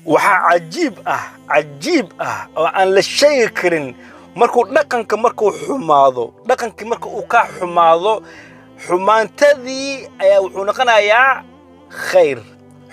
Waxaa cajiib ah, cajiib ah oo aan la sheegi karin, markuu dhaqanka markuu xumaado, dhaqankii marka uu kaa xumaado, xumaantadii ayaa wuxuu noqonayaa khayr,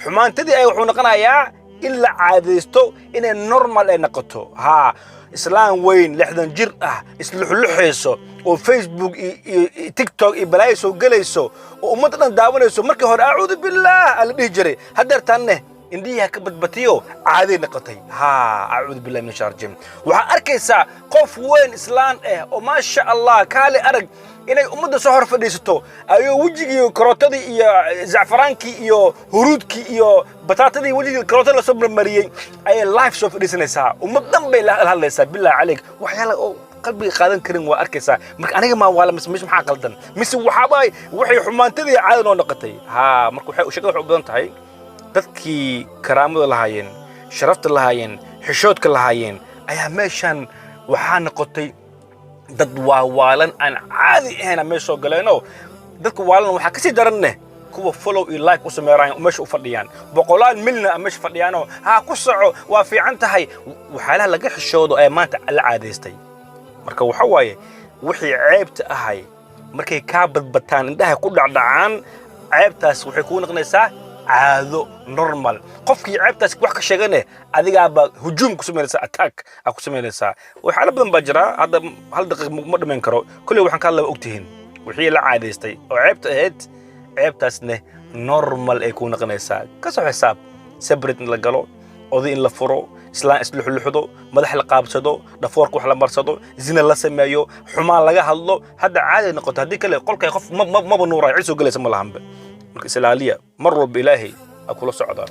xumaantadii ayaa wuxuu noqonayaa in la caadaysto, inay normal ay noqoto. Haa, islaan weyn, 60 jir ah, isluxluxayso oo Facebook iyo TikTok iyo balaayo soo gelayso oo ummadda dhan daawanayso. Markii hore "acuudu billaah" aa la dhihi jiray, haddeertaanne indhihii ha ka badbatiyo, caaday noqotay. Haa, acuudu billahi min sharjim. Waxaa arkaysaa qof weyn, islaan ah oo maasha Allah kaali arag, inay ummadda soo hor fadhiisato, ayuu wejigii karootadii iyo zacfaraankii iyo huruudkii iyo bataatadii, wejigii karootada lasoo marmariyey, ayay live soo fadhiisanaysaa. Ummad dhan bay la hadlaysaa. Billah calayk, waxyaala oo qalbiga qaadan karin waa arkaysaa. Marka aniga maa waala mise mise maxaa qaldan, mise waxaaba waxay xumaantadii caada noo noqotay? Haa, marka waxay shaqada waxay u badan tahay dadkii karaamada lahaayeen, sharafta lahaayeen, xishoodka lahaayeen ayaa meeshan waxaa noqotay dad waawaalan aan caadi ahayn meesha soo galeenoo. Dadka waalan waxaa kasii daranne kuwa follow iyo like u sameeraan, meesha u fadhiyaan boqolaal milyan a meesha fadhiyaanoo "haa, ku soco, waa fiican tahay". Waxyaalaha laga xishoodo ee maanta la caadaystay. Marka waxa waaye, wixii ceebta ahay markay kaa badbataan, indhaha ku dhacdhacaan, ceebtaas waxay kuu noqonaysaa caado, normal. Qofkii ceebtaas wax ka sheegane, adigaaba hujuum ku samaynaysaa, attack aa ku samaynaysaa. Waxyaalo badan baa jira, hadda hal daqiiq ma dhamayn karo. Kolley waxaan ka hadlaba ogtihiin wixii la caadaystay oo ceebta ahayd, ceebtaasne normal ay kuu noqonaysaa. Kasoo xisaab separate in la galo, oday in la furo, islaan isluxluxdo, madax la qaabsado, dhafoorka wax la marsado, zina la sameeyo, xumaan laga hadlo, hadda caadi noqoto. Haddii kale qolkay qof maba nuurayo, cid soo gelaysa ma lahanba. Marka isilaaliya, mar walba Ilaahay aa kula socdaa.